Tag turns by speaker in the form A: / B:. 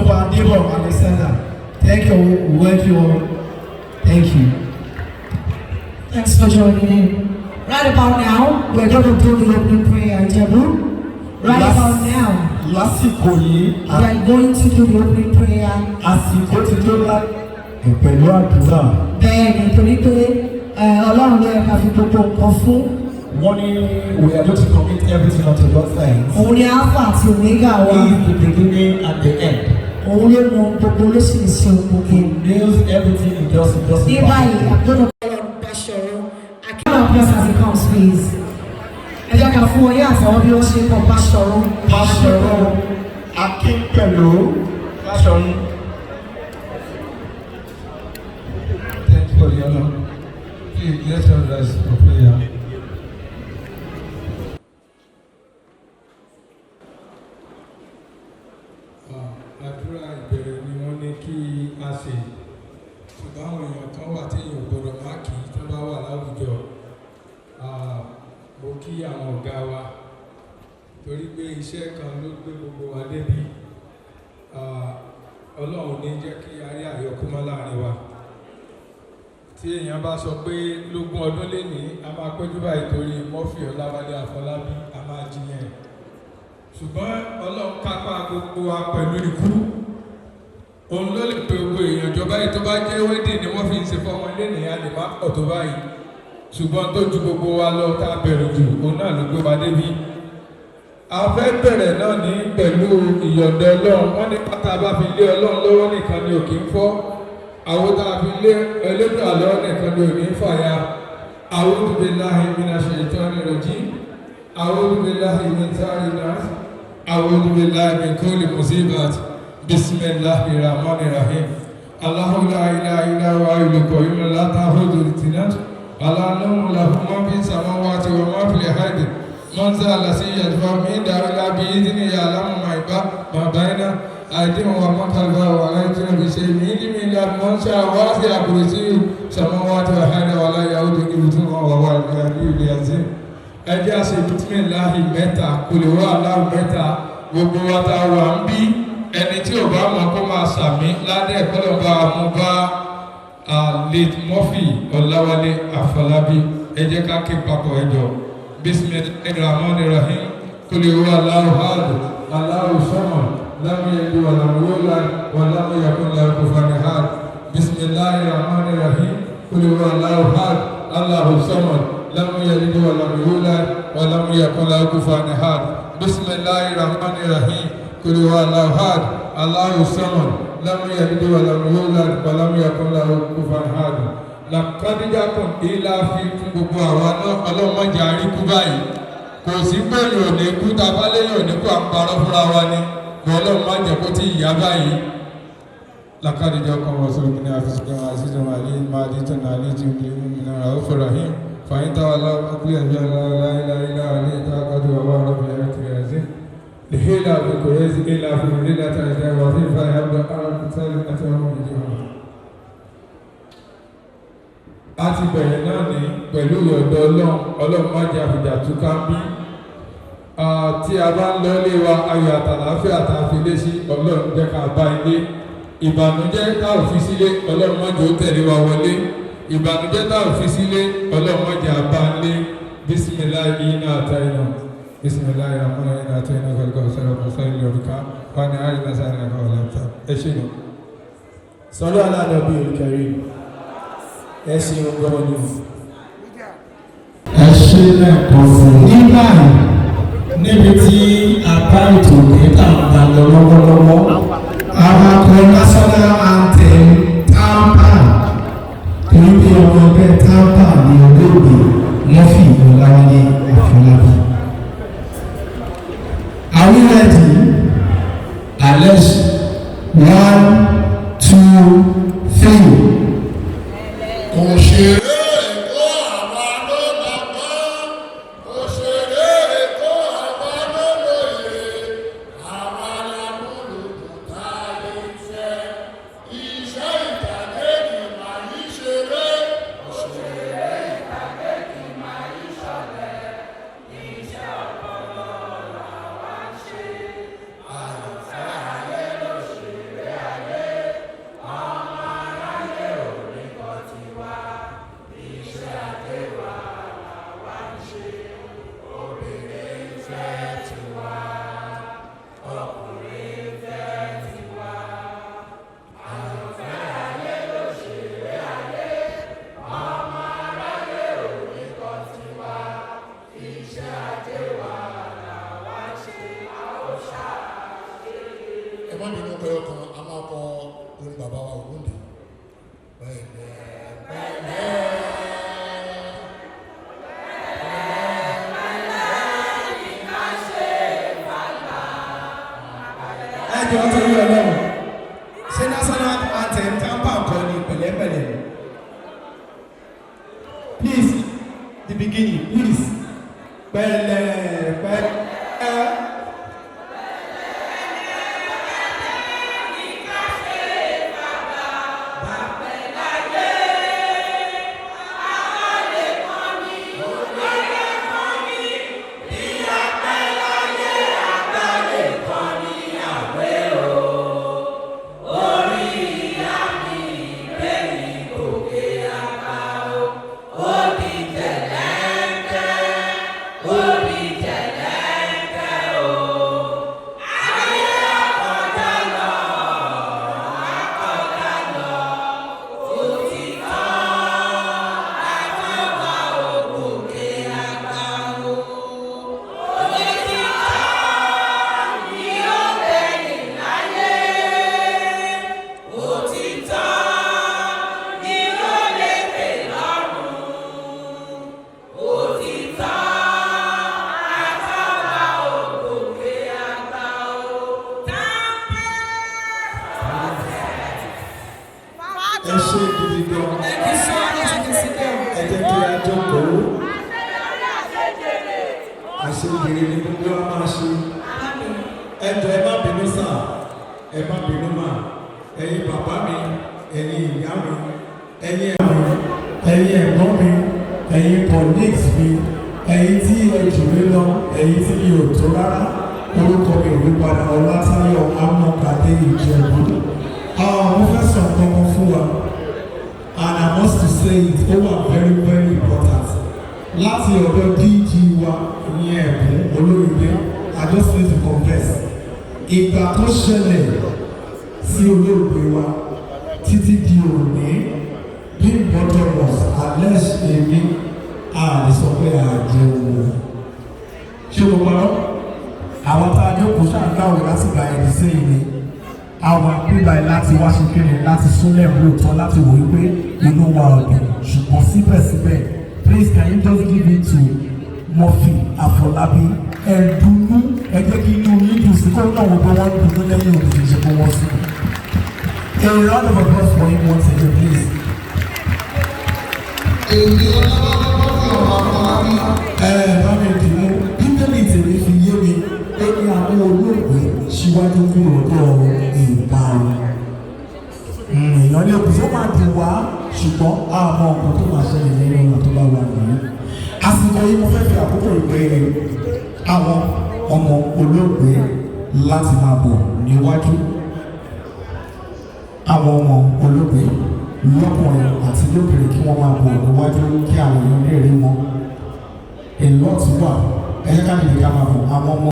A: Ọ̀túnba Débọ̀ Alexander. Thank you all. We welcome you all. Thank you.
B: Thanks for joining in. Right about now, we're going to do the opening prayer, Ijebu. Right about now,
A: Lásìkò yìí,
B: we're going to do the opening prayer.
A: Àsìkò ti tó lá pẹ̀lú àdúrà.
B: Bẹ́ẹ̀ ni, torí pé Ọlọ́run ló yẹ ká fi gbogbo nǹkan fún.
A: Wọ́n ní we are going to commit everything unto God's hands.
B: Òun ni Alpha àti Omega wa.
A: He is the beginning and the end.
B: Òun ló mọ gbogbo, ló sì lè ṣe ohun gbogbo.
A: He knows everything. He does. He does
B: Ní
A: it
B: báyìí,
A: perfectly.
B: I'm gonna call on Báṣọ̀run. Akínwó applause as he comes, please. Ẹ jẹ́ ká fún wọn ní àtẹ̀wọ́ bí wọ́n ṣe ń bọ̀, Báṣọ̀run.
A: Báṣọ̀run Akínpẹ̀lú Báṣọ̀run.
C: Thank you for the honor. Please, let's all rise for prayer. Àdúrà ìbẹ̀rẹ̀ ni wọ́n ní kí a ṣe, ṣùgbọ́n àwọn èèyàn kan wà tí èèyàn ò gbọ́dọ̀ má kí tí wọ́n bá wà láwùjọ. Mo kí àwọn ọ̀gá wa torí pé iṣẹ́ kan ló gbé gbogbo wa débi. Ọlọ́run ní jẹ́ kí a rí àyọkú mọ́ láàrin wa. Tí èèyàn bá sọ pé lógún ọdún lénìí a máa péjú báyìí torí Murphy Ọláwálé Àfọlábí, a máa jiyàn, ṣùgbọ́n Ọlọ́run kápá gbogbo wa pẹ̀lú ikú. Òun ló lè pe gbogbo èèyàn jọ báyìí. Tó bá jẹ́ wedding ni wọ́n fi ń ṣe fọmọ lénìí, a lè má pọ̀ tó báyìí, ṣùgbọ́n tó ju gbogbo wa lọ, tá a bẹ̀rù jù, òun náà ló gbé wa débi. A fẹ́ bẹ̀rẹ̀ náà ní pẹ̀lú ìyọ̀ǹda Ọlọ́run. Wọ́n ní pátá bá fi lé Ọlọ́run lọ́wọ́ nìkan ni òkè ń fọ́ àwọn tá a fi lé Ẹlẹ́dùà lọ́wọ́ nìkan ni òní ń fàya. أعوذ بالله من الشيطان الرجيم. أعوذ بالله من شر الناس. أعوذ بالله من كل مصيبة. بسم الله الرحمن الرحيم. الله لا إله إلا هو الحي القيوم، لا تأخذه سنة ولا نوم، له ما في السماوات وما في الأرض. من ذا الذي يشفع عنده إلا بإذنه، يعلم ما بين أيديهم وما خلفهم ولا يحيطون بشيء من علمه إلا بما شاء. وسع كرسيه السماوات والأرض ولا يؤوده حفظهما وهو العلي العظيم. Ẹ jẹ́ á ṣe bismillahi mẹ́ta, قل هو الله mẹ́ta. Gbogbo wa tá a wà ń bí, ẹni tí ò bá mọ̀ kó máa sàmí ládẹ́ ẹ̀kọ́ bá a mú bá late Murphy Ọláwálé Àfọlábí. Ẹ jẹ́ ká ké papọ̀, ẹ jọ. بسم الله الرحمن الرحيم. قل هو الله أحد، الله الصمد، لم يلد ولم يولد ولم يكن له كفوا أحد. بسم الله الرحمن الرحيم. قل هو الله أحد، الله الصمد، لم يلد ولم يولد ولم يكن له كفوا أحد. بسم الله الرحمن الرحيم. قل هو الله أحد، الله الصمد، لم يلد ولم يولد ولم يكن له كفوا أحد. لقد جاءكم إيلاف fún gbogbo àwa náà. Ọlọ́run má jẹ́ àríkú báyìí. Kò sí pé èèyàn ò ní kú. Tá a bá léèyàn ò ní kú, à ń parọ́ fúnra wa ni. Ọlọ́run má jẹ́ kó tí ì yá báyìí. لقد جاءكم رسول من أنفسكم عزيز عليه ما عنتم حريص بالمؤمنين رؤوف رحيم. فإن تولوا فقل حسبي الله لا إله إلا هو عليه توكلت وهو رب العرش العظيم. لإيلاف قريش إيلافهم رحلة الشتاء والصيف فليعبدوا رب هذا. A ti bẹ̀rẹ̀ náà ní pẹ̀lú ìyọ̀dọ̀ Ọlọ́run. Ọlọ́run má jẹ́ àfìjà túká ń bí. Tí a bá ń lọ ilé wa, ayọ̀ àtàlàáfíà tá a fi lé sí, Ọlọ́run jẹ́ ká bá ilé. Ìbànújẹ́ tá ò fi sílé, Ọlọ́run má jẹ́ ó tẹ̀lé wa wọlé. Ìbànújẹ́ tá ò fi sílé, Ọlọ́run má jẹ́ àbá ńlé. بسم الله إنا أعطينا. بسم الله الرحمن الرحيم. إنا أعطيناك الكوثر فصل لربك وانحر إن شانئك هو الأبتر. Ẹ ṣe nù.
A: صلوا على النبي الكريم. Ẹ ṣeun gan ni.
D: Ẹ ṣe lẹ́ẹ̀kan sí i. Ní báyìí, níbi tí a bá ètò ìgbé tá à ń bá lọ lọ́wọ́lọ́wọ́,
A: Àwọn akọ national anthem TAMPAN, torí pé ọmọ ẹgbẹ́ TAMPAN ní olóògbé Murphy Ọláwálé Àfọlábí. Are we ready?
D: Alex.
A: One, two, three.
E: Òṣèré Èkó, àwa ló lọ́gbọ́n. Òṣèré Èkó, àwa ló lóye. Àwa lamúlùdùn táyé ń fẹ́. Iṣẹ́ ìtàgé kì máa yí ṣeré. Òṣèré ìtàgé kì máa yí ṣọ̀lẹ. Iṣẹ́ ọpọlọ làwa ń ṣe. Àyànfẹ́ ayé lòṣèré. kọ ẹyọ kan, a máa kọ orin bàbá wa Ògúndé. Pẹ̀lẹ́ pẹ̀lẹ́.
A: Ẹ jọ, torí Ọlọ́run, ṣé national anthem TAMPAN kọ́ ni pẹ̀lẹ́pẹ̀lẹ́? Please, the beginning, please. Pẹ̀lẹ́ pẹ̀lẹ́. Ẹ ṣe gidi gan.
B: Thank you so much. You can sit down.
D: Ẹ jẹ́ kí a jókòó. Àṣeyìrì ni gbogbo wa máa ṣe. Ẹ jọ̀ọ́, ẹ má bínú sà, ẹ má bínú mà. Ẹ̀yin bàbá mi, ẹ̀yin ìyá mi, ẹ̀yin ẹ̀gbọ́n mi, ẹ̀yin ẹ̀gbọ́n mi, ẹ̀yin colleagues mi, ẹ̀yin tí ẹ jù mí lọ, ẹ̀yin tí mi ò tó rárá. Orúkọ mi ò ní padà, Ọlátayọ̀ Amọ̀kadé Ìjẹ̀bú. Mo fẹ́ sọ nǹkan kan fún wa and I must to say it, ó wà very very important láti ọ̀dọ̀ DG wa ní Ẹ̀bùn Olóyìnbó. I just need to confess, ìgbà tó ṣẹlẹ̀ sí olóògbé wa títí di òní, Bímbọ́ Thomas alex, èmi a lè sọ pé a jẹun o. Ṣé mo parọ́? Àwọn tá a jókòó ṣàǹgbàwò láti gba ẹni sẹ́yìn ni àwọn àpébà láti wá ṣe kéde láti súnlẹ̀ lóòótọ́, láti wò wípé inú wa ò dùn, ṣùgbọ́n síbẹ̀síbẹ̀, please, can you just give it to Murphy Afọlábí? Ẹ̀dùnú, ẹ jẹ́ kí inú yín dùn sí kó náà wọ́n pé wọ́n dùnú lẹ́yìn òbí, kì í ṣe pé wọ́n sùn. A round of applause for him once again, please.
E: Èmi Ọlọ́wọ́lọ́wọ́ fi ọ̀rọ̀ Afọlábí.
D: Ẹ bá mi dì mú. Bíbélì tèmi fi yé mi ó ní àwọn olóògbé síwájú kúrò lọ́dọ̀ ìparun. Èèyàn lè kù tó máa dùn wá, ṣùgbọ́n àmọ́ nǹkan tó máa ṣẹlẹ̀ lẹ́yìn ọ̀nà tó bá wà nìyí. Àsìkò yìí, mo fẹ́ fi àkókò ìpè àwọn ọmọ olóògbé láti máa bọ̀ níwájú. Àwọn ọmọ olóògbé lọ́kùnrin àti lóbìnrin, kí wọ́n máa bọ̀ níwájú kí àwọn èèyàn lè rí wọn. A lot wà. Ẹ jẹ́ ká lè ká máa bọ̀, àwọn ọmọ.